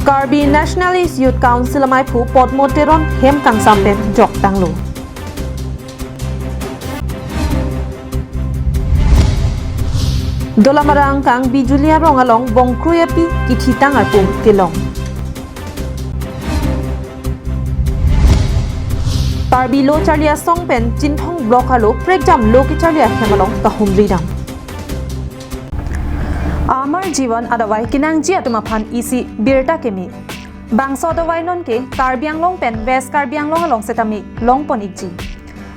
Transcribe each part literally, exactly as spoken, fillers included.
Karbi Nationalist Youth Council amaiphu Potmo Teron hem kangsam pen joktanglo. Dolamara angkang Bijuli arong along bongkrui api kithitang arpum kelong. Karbi Lo Charli Asong pen Chinthong Block arlo prekjam lo kecharli ahem along kahumri dam. Amar Jiwan adavai kenangji atum aphan isi birta keme. Bangso adavai nonke Karbi Anglong pen West Karbi Anglong along setame longpon ikji.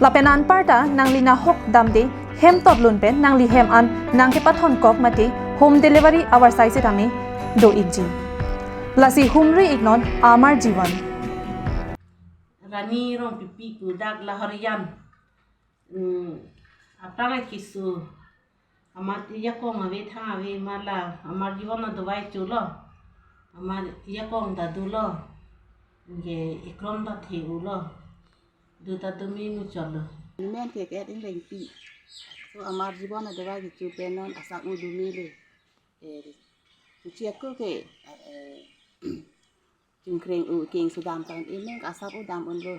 Lapen anparta nangli nahok damde hem totlun pen nangli hem an nangkepathon kok mate home delivery avarsai setame do ikji. Lasi humri iknon Amar Jiwan. Rani Rongpipi pu dak Lahorijan. Hmm, aphrang keso. Amat ajakong ave thang ave ma la, Amar Jiwan adavai cholo. Amat ajakong ta dolo. Anke ekrom ta the-ulo. Du ta dumi muchotlo. Amen ke ke ding lengpi. So Amar Jiwan adavai kecho pen non asap u dumi le. Eh, kuchi aku ke, eh, chungkreng u keng sudam tan amen asap u dam unlo.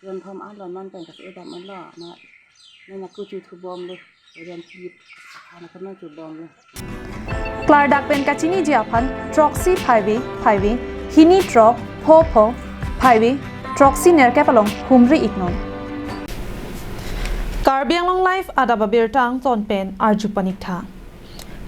Ron thom anlo non pen kasu dam anlo ma non aku chu thubomlo. Ren kip ana kono chubomlo. Klardak pen kachiniji aphan throksi phaive phaive hini throk pho pho phaive throksi nerkep along humri iknon. Karbi Anglong Live adap abirta angton pen arju paniktha.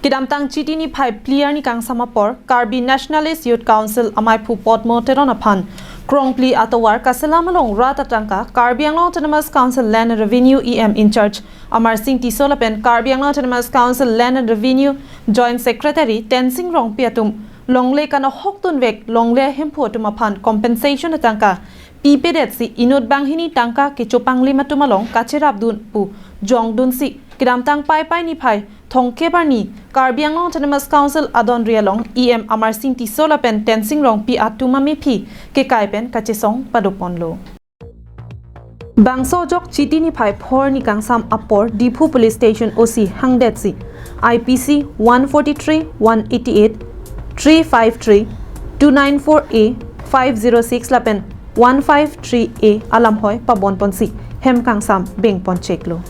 Kedamtang Chiti niphai phli arni kangsam apor, Karbi Nationalist Youth Council amaiphu Potmo Teron aphan krongphli atovar kaselam along rat atangka Karbi Anglong Autonomous Council Land and Revenue E M in charge Amarsing Tisso lapen Karbi Anglong Autonomous Council Land and Revenue Joint Secretary Tensing Rongpi atum longle kanohok dunvek longle ahemphu atum aphan compensation atangka pipedetsi inut banghini tangka kechopanglim atum along kacherapdun pu jongdunsi kedamtang Paipai niphai thomkep arni Karbi Anglong Autonomous Council adonri along E M Amarsing Tisso lapen Tensing Rongpi atum amephi kekai pen kachesong padoponlo. Bangso ajok Chiti niphai phor arni kangsam apor Diphu Police Station O C hangdetsi I P C one forty-three, one eighty-eight, three five three, two nine four A, five zero six lapen one five three A alamhoi pabonponsi hem kangsam bengpon cheklo.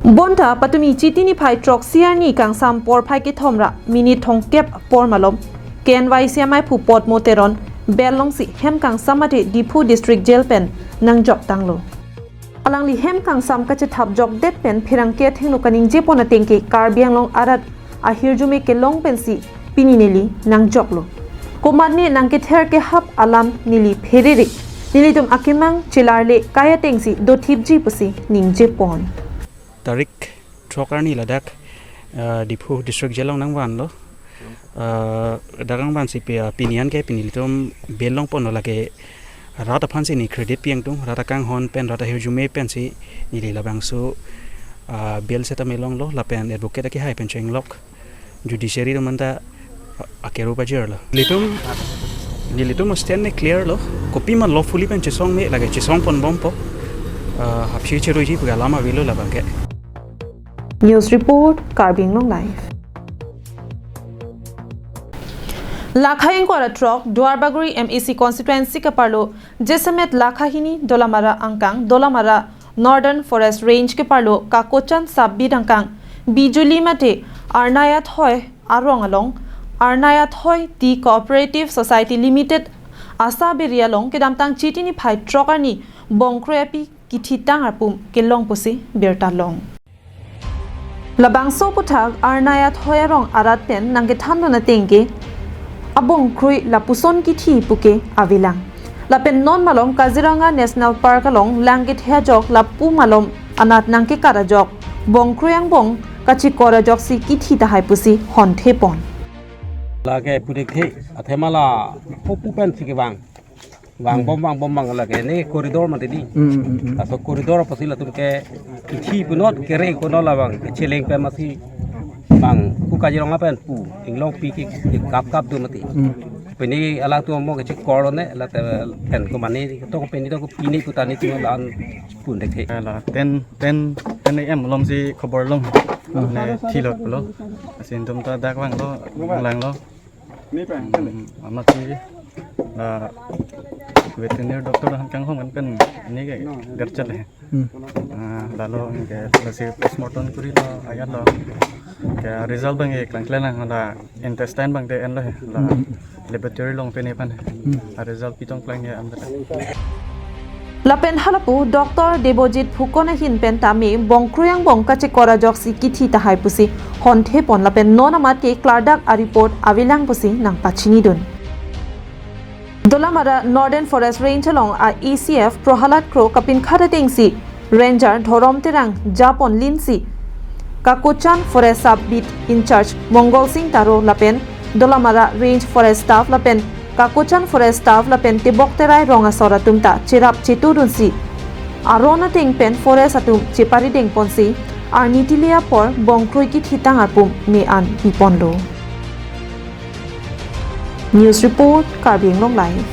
Bonta patumi Chiti niphai throksi arni kangsam porphai kethom ra minute thomkep apor malom K N Y C amaiphu Potmo Teron bel longsi hem kangsam mate Diphu District Jail pen nangjoktanglo. Alangli hem kangsam kachethap jokdet pen pherangke athengno kaningjepon atengke Karbi Anglong arat ahirjume kelong pensi pini neli nangjoklo. Komatne nangkether kehap alam neli pherere. Nelitum akemang chelarle kai atengsi dothipji pusi ningjepon. Tarik throk arni ladak, eh, Diphu District Jail along nangvanlo. Eh, dak nangvansi pi-, eh, pini anke pini nelitum bel longponlo, lake rat aphansi neli credit pi-ingtung, rat akanghon pen rat ahirjume pensi neli labangso, ah, bel setame longlo lapen advocate akehai pen chenglok. Judiciary atum anta a-, akeru pajirlo. Nelitum, nelitum stand ne clear lo. Kopima lawfully pen chesong me lake chesongponbompo. Ah, hapsi cheruiji pu alam avelo labangke. News report, Karbi Anglong Live. Lakha ingkoi ra throk Duarbagori M A C constituency keparlo Jesemet lakha hini Dolamara angkang, Dolamara Northern Forest Range keparlo Kakochan sub-beat angkang Bijuli mate Arnai Athoi arong along Arnai Athoi Tea Cooperative Society Limited asaberi along kedamtang Chiti niphai throk arni bongkroi api kithitang arpum kelong pusi birta long. Labangso aputhak Arnai Athoi arong arat pen nangkethandun atengke abongkroi lapuson kithi puke avelang. Lapen non malom Kaziranga National Park along lang kethe ajok lapu malom anat nangkekat ajok bongkroi angbong kachikor ajoksi kithi tahai pusi honthepon. Lake pudik the, athema la pupu pensi kevang. Vang bom, vang bom, vang lake ne corridor mati di. Hmm, hmm, hmm. Laso corridor apotsi latum ke kithi punot, kere punot labang kecheleng pen masi vang pu Kaziranga pen pu inglong pi ke, ke kap kap do mati. Hmm. Pini alangtum mo kechikor ne la te pen ko mane to pini to ko pini putani tu lan pun dek the. Ala ten, ten, ten A M alomsi khobor long. Hmm. Ne thilot lo. Asin atum ta dak vanglo, vanglang lo. Hmm, amat si la veterinary doctor han kanghon kan pen ini ke gerchet he. Hmm. Ah, lalo ke lasi postmortem kuri lo ayat lo. Ke result abang ke klangkle lang la intestine abang te en lo he. La laboratory along pen epan he. Hmm. A result pitong klang he am. Lapen halapu Doctor Debojit Phukon ahin pen tame bongkroi angbong kachekor ajoksi kithi tahai pusi honthe pon lapen non amat ke klardak a report avelang pusi nangpachinidun. Dolamara Northern Forest Range along a A C F Prohalad Kro kapinkhat atengsi Ranger Dhorom Terang japon linsi Kakochan Forest Sub Beat in-charge Mongol Singh Taro lapen Dolamara Range Forest Staff lapen Kakochan Forest Staff lapen Tebok Terai rong asor atum ta cherap chetudunsi aron ateng pen forest atum cheparideng ponsi arni tili apor bongkroi kithitang arpum me-an piponlo. News report, Karbi Anglong Live.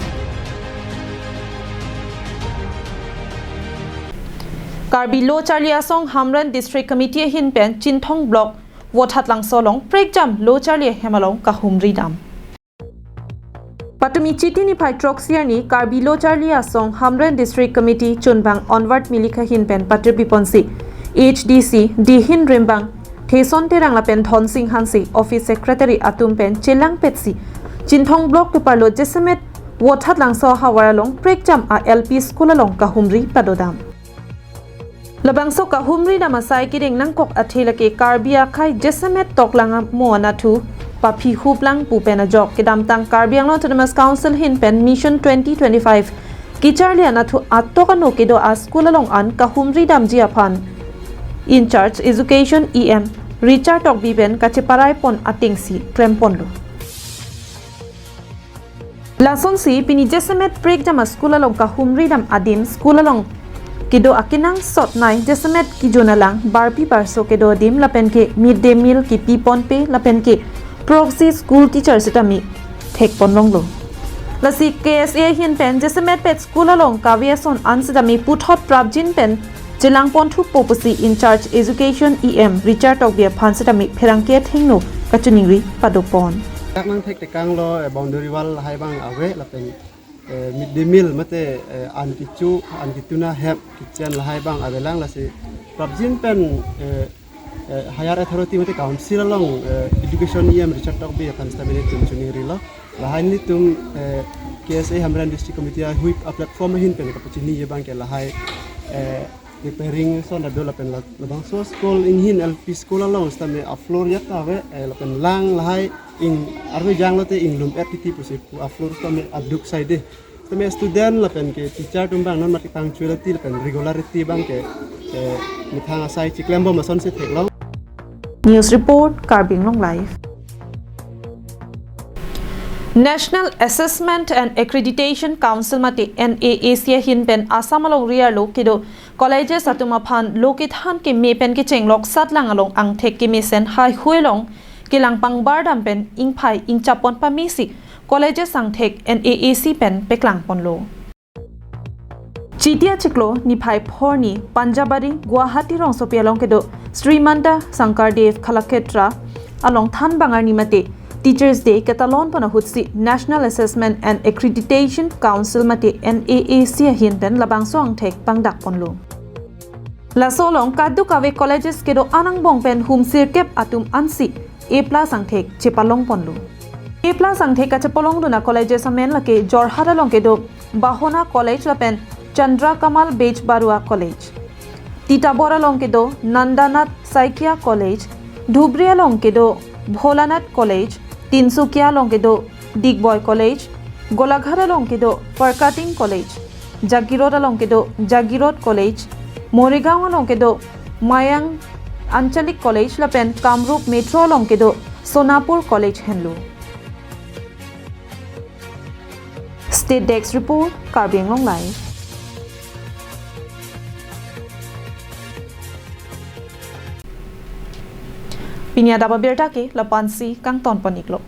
Karbi Lo Charli Asong Hamren District Committee ahin pen Chinthong Block Vothatlangso along prekjam lo charli ahem along kahumri dam. Patumi Chiti niphai throksi arni Karbi Lo Charli Asong Hamren District Committee chunbang Onward Milik ahin pen patir piponsi H D C Dihin Rimbang Theson Terang lapen Dhonsing Hanse Office Secretary atum pen chelangpetsi Chinthong Block keparlo jasemet Vothatlangso ahavar along prekjam a L P School along kahumri padodam. Labangso kahumri dam asai kedeng nangkok athe lake Karbi akhei jasemet toklang amo anatthu paphi huplang pu pen ajok kedamtang Karbi Anglong Autonomous Council ahin pen Mission twenty twenty-five kecharli anatthu atok ano kedo a school along an kahumri damji aphan in-charge Education E M Richard Tokbi pen kacheparai pon atengsi klem ponlo. Lasonsi pini jasemet prekjam a school along kahumri dam adim school along kedo akenangsot nei jasemet kejun alang barpi barso kedo adim lapen ke mid day meal kepi ponpe lapen ke proxy school teacher sitame thek pon longlo. Lasi K S A ahin pen jasemet pet school along kave ason an sitame puthot prapjin pen chelang pon thupo pusi in-charge Education E M Richard Tokbi aphan sitame pherangke athengno kachiningri padopon. Dak nangthek tekanglo, eh, boundary wall lahai abang ave lapen, eh, mid day meal mate, eh, an kecho, an ketuna hep kitchen lahai abang avelang lasi prapjin pen, eh, eh, higher authority mate council along, eh, Education E M Richard Tokbi aphan sitame nelitum chiningrilo. Lahai nelitum, eh, K S A Hamren District Committee ahui a platform ahin pen kapachini abang ke lahai, eh, repairing ason ta do lapen la-, labangso school inghin L P school along sitame a floor ajat ta ave, eh, lapen lang lahai ing arve janglo te inglum-et titi pusi pu a floor sitame aduk sai de. Sitame student lapen ke teacher atum abang non mati punctuality lapen regularity abang ke, eh, methang asai chiklem bom asonsi theklong. News report, Karbi Anglong Live. National Assessment and Accreditation Council mate N A A C ahin pen Assam alongri arlo kedo colleges atum aphan lo kethan keme pen kecheng loksat lang along angthek kemesen haihui along kelang pangbar dam pen ingphai ingchap pon pamesi colleges angthek N A A C pen paklang ponlo. Chiti achiklo niphai phorni Panjabari Guwahati rongsopi along kedo Srimanta Sankardev Kalakshetra along thanbang arni mate Teachers Day ketalon pon ahutsi National Assessment and Accreditation Council mate N A A C ahin pen labangso angthek pangdak ponlo. Laso along kadokave colleges kedo an angbong pen hum sirkep atum ansi A plus angthek chepalong ponlo. A plus angthek kachepalongdun a colleges amen lake Jorhat along kedo Bahona College lapen Chandra Kamal Bej Baruah College. Titobor along kedo Nandanath Saikia College, Dhubri along kedo Bholanath College, Tinsukia along kedo Digboi College, Golaghat along kedo Farkating College, Jagiroad along kedo Jagiroad College, Morigaon along kedo Mayang Anchalik College lapen Kamrup Metro along kedo Sonapur College henlo. State Desk Report, Karbi Anglong Live. Pini adap abirta ke lapu-ansi kangton pon-iklo.